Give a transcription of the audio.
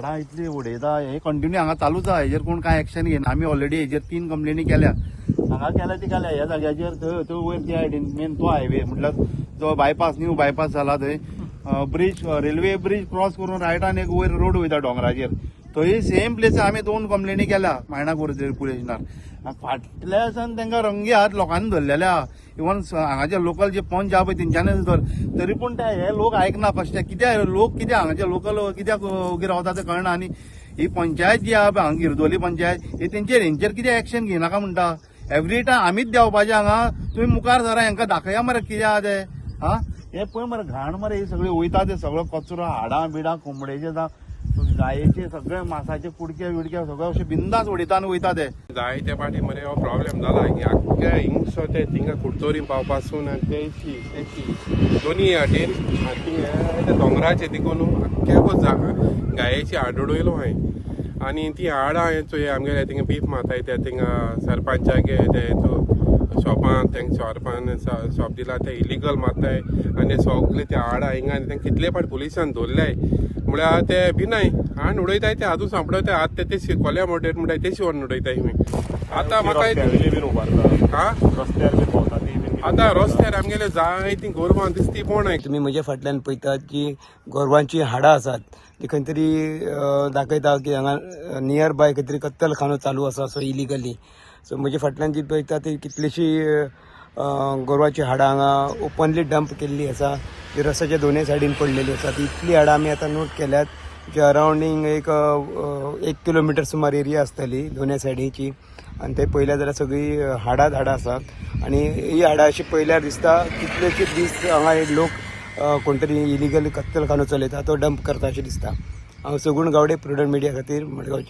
हाडां इतली उडयता, हे कंटिन्यू हांगा चालूच आहा. हेजेर कोण कांय एक्शन घेयना. आमी ऑलरेडी हेजेर 3 कंप्लेनी केल्या. हांगा केल्या ती केल्या, ह्या जाग्याचेर थंय थंय वयर त्या सायडीन मेन तो हायवे म्हटल्यार जो बायपास, न्यू बायपास जाला थंय ब्रीज, रेल्वे ब्रीज क्रॉस करून रायटान एक वयर रोड वयता दोंगराचेर, थंय सेम प्लेस आमी 2 कंप्लेनी केल्या मायणा पुलीस स्टेशनार. फाटल्या दिसान तांकां रंगे हात लोकांनी धरलेले आहा. इवन हांगाचे लोकल जे पंच आहा पळय तेंच्यांनी धर, तरी पूण ते हे लोक आयकना. कशे कित्याक लोक कित्याक हांगाचे लोकल कित्याक ओगी रावता ते कळना. आनी ही पंचायत जी आहा पळय हांगा गिरदोली पंचायत, ही तेंचेर हेंचेर कितें एक्शन घेयनाका म्हणटा. एवरी टायम आमीच देंवपाचें हांगा, तुमी मुखार सरा, हांकां दाखया मरे कितें आहा तें. हा हे पळय मरे घाण मरे, ही सगळी वयता ते सगळो कचरो, हाडां बिडां, कोंबडेचे जावं गायेचे सगळे मासाचे कुडके विडके सगळे अशे बिंदास उडयता आनी वयता ते. जायते पाटी मरे हो प्रॉब्लेम जाला की आख्ख्या हिंगसो ते थिंगा कुडतोरी पावपासून आनी तेशी तेशी दोनी वाटेन थिंगा ते दोंगराचे तिकून आख्ख्या गायेची हाड उडयलो हांवें. आनी ती हाडां चोय आमगेले थिंगा बीफ मारताय ते थिंगा सरपंचागे ते शॉपान, तेंका शॉपान शॉप दिला ते इलिगल मारताय. आनी सगळे ते हाडां हिंगा आनी तेंका कितले फावट पुलिसान धरल्याय म्हळ्यार ते भिनाय आनी उडयताय ते आजून सांपडयताय. आतां ते तेशी कोल्या मोटेर म्हणटाय तेशी व्हरून उडयताय तुमी. आतां म्हाका हा रस्त्यार बी भोंवता ती बीन. आतां रस्त्यार आमगेले जायतीं गोरवां दिसती पळोवनाय. तुमी म्हज्या फाटल्यान पळयतात जी गोरवांची हाडां आसात ती खंय तरी दाखयता की हांगा नियर बाय खंय तरी कत्तलखानो चालू आसा असो इलिगली. सो म्हज्या फाटल्यान जी पळयता ती कितलीशी गोरवांची हाडां हांगा ओपनली डंप केल्ली आसा, जी रस्त्याच्या दोनूय सायडीन पडलेली आसा. ती इतली हाडां आमी आतां नोट केल्यात जी अरावंडींग एक 1 किलोमिटर सुमार एरिया आसतली दोनूय सायडीची. आनी ते पळयल्यार जाल्यार सगळीं हाडां हाडां आसात. आनी ही हाडां अशी पळयल्यार दिसता कितलेशे दीस हांगा हे लोक कोण तरी इलिगल कत्तलखानो चलयता तो डंप करता अशें दिसता. हांव सगूण गावडे, प्रुडंट मिडिया खातीर मडगांवचे.